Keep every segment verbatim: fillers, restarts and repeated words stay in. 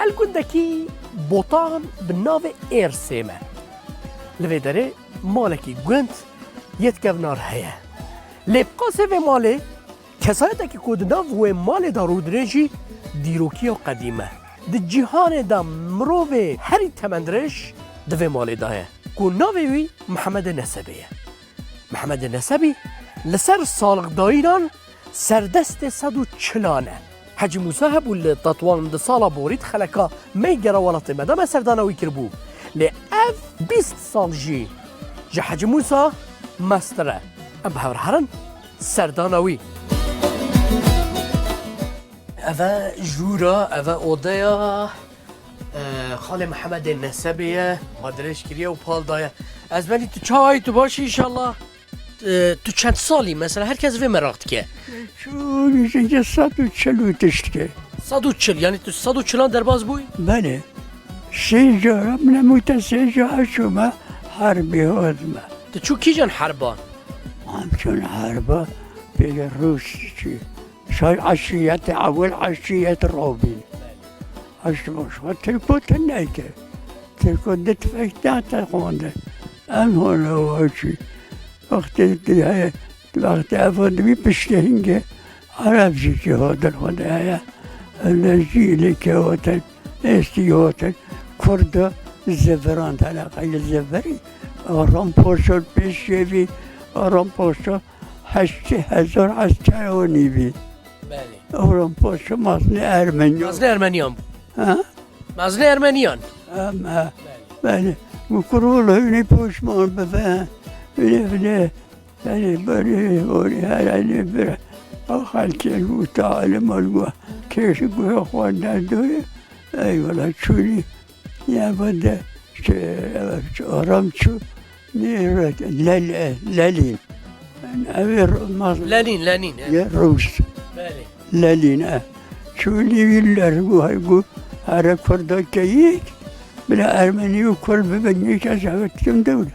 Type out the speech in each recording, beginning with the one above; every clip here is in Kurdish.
El gundekî Botan bi navê Êrsê me. Li vê derê malekî gund yê di kevnar heye. Lê bi qasê vê malê kesayetekî ku di nav wê malê de rûdirêjî dîrokiya qedîm e. Di cîhanê de mirovê herî temendirêj di vê malê de ye ku navê wî Mihemedê Nesebê ye. Mihemedê Nesebî li ser salixdayînan serdestê sed û çilan e. Hecî Mûsa hebû li Tetwan di sala borî di xeleka Meygera welatê me de me serdana wî kiribû. Lê ev bîst sal jî ji Hecî Mûsa mestir e. Em bi hev re herin serdana wî. Eve jûra, eve odeya, e, xalê Mihemedê Nesebê ye, ma dirêj kiriye û pal daye. Ez belî tu çawa yî, tu baş î înşallah? E, tu çend salî mesela, her kes vê meraq dike. Çû, nêzîkî sed û çil û tiştke. Sed û çil, yanî tu sed û çilan derbas bûyî? Belê. Sê cara, min hemû te sê cara çûme herbê hatime. Tu çû kîjan herban? Em çûn herba pêlê Rûs çû. Şay eşîyetê ewil eşîyet Robîn. Eş boş xwe Tirko tune ke. Tirko di tifek da te xwendin. Em hona wa çû. Wextê di heye, wextê ev dibî piştê hingê Arab jî ki hodin xwe de heye. Lejî lê kewatin, êstî hotin. Kurda ziviran tene qeyli zivirî. Aram Paşa pêşevî, Aram Paşa heştê hezar esker wan bî. Belê. Aram Paşa mezinê Ermeniyan. Mezinê Ermeniyan bû. Ha? Mezinê Ermeniyan. Em, ha. Belê. Belê. Bi kurûl hûnê poşman bibe. Hûnê bine. Belê, belê, belê, her hûnê bire. Xelkê li ku talim li ku kêşî guhê xwe nedoye. Eyvallah, çûnî. Ya bende, şey, Aram çû. Nê, Lel-, Lelîn. Ev ê Ru-, ma-, Lenîn, Lenîn, e. Yê Rûs. Belê. Lelîn, e. Çûnî wî ler gu, hay gu, here Kurda keyik, bila Ermenî û Kurd bibin, nî kes evet kim dewle.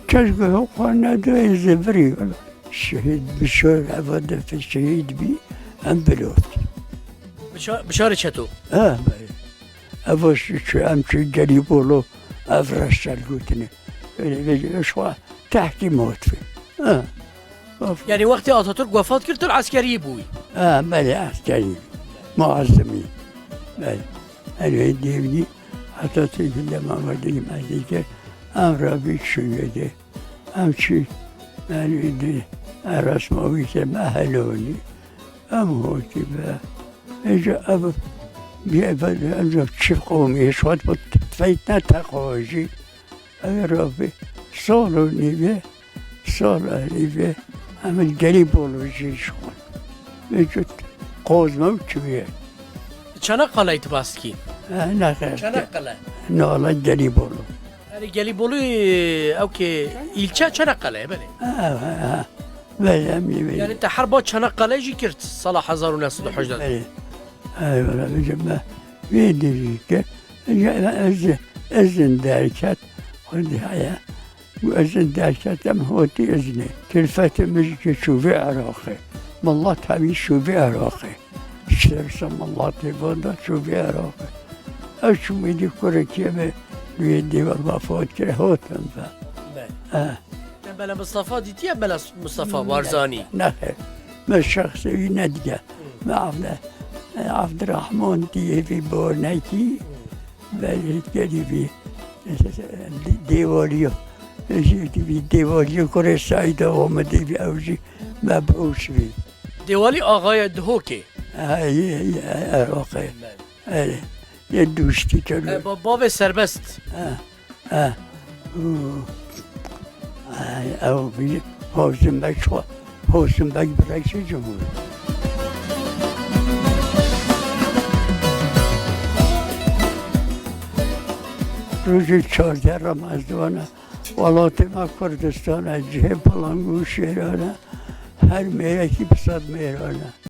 Kes gu xwe nedoyê zivirî. Şehîd Bişar, eva defe şehîd bî, em bilot. Bişar-, Bişarê Çeto. Ha, belê. Ev çi, çi, em çi Gelîbolo, ev reştel gotine. Öyle bir şu an tehkim otfin. Ha. Of. Yani wextê Atatürk wefat kir, tu eskerî bûyî? Ha, belê, eskerî. Muazzimî. Belê. Elbê dêvî Atatürk de Mehmet Mezdî kir. Em rabî çûyê de. Em çi, yani, di Erasma wî ke me helonî. Em hotî be. Êca ev, bi ev, ev çi qomî, şwat bu feytne te xojî. Ev rabî, sol û nîve, sol û nîve, em Gelîbolo jî şixwe. Êca qozme û çiviye. Çanakkale'yî tu bas dikî? E, ne, Çanakkale. Nala Gelîbolo. Yani Gelîbolu, e, ew ki ilçe Çanakkale, belê. Ha, ha, ha. Belê, em ê belê. Yani te herba Çanakkale jî kir sala hezar û neh sed û hejdeh. Belê. Eyvallah, bêje me vê dîrî kir. Ya ez, ezin derket, xwedî heye. Û ezin derket, em hotî iznê. Tilfetê min jî çû vê Iraqê. Milet hemî çû vê Iraqê. Serse miletê van da çû vê Iraqê. Ez çû wê dî kurekê me wê dî ve vefat kir, hotin ve. Be. Eh. Te Mele Mistefa dîtiye, Mele Mistefa Barzanî? Nexêr. Me şexsê wî nedîye. Me Avde-, Avdirahman dîye vî bornekî. Belê gelî vî dêwaliyo. Jî vî dêwaliyo kurê Saîd Axa me dî vî ew jî me bi ew şivî. Dêwalî Axaya Dihokê. Ha, yê, yê, Iraqê. Belê. Erê, yê duştî çelo. E, ba-, bavê serbest. Ha, ha. Û, ay, ew bî, Hozim Beg xwe, Hozim Beg bi rexsê cumhur. Rojê çardeh Remezana, welatê me Kurdistan e, cihê pilang û şêran e, her mêrekî bi sed mêran e.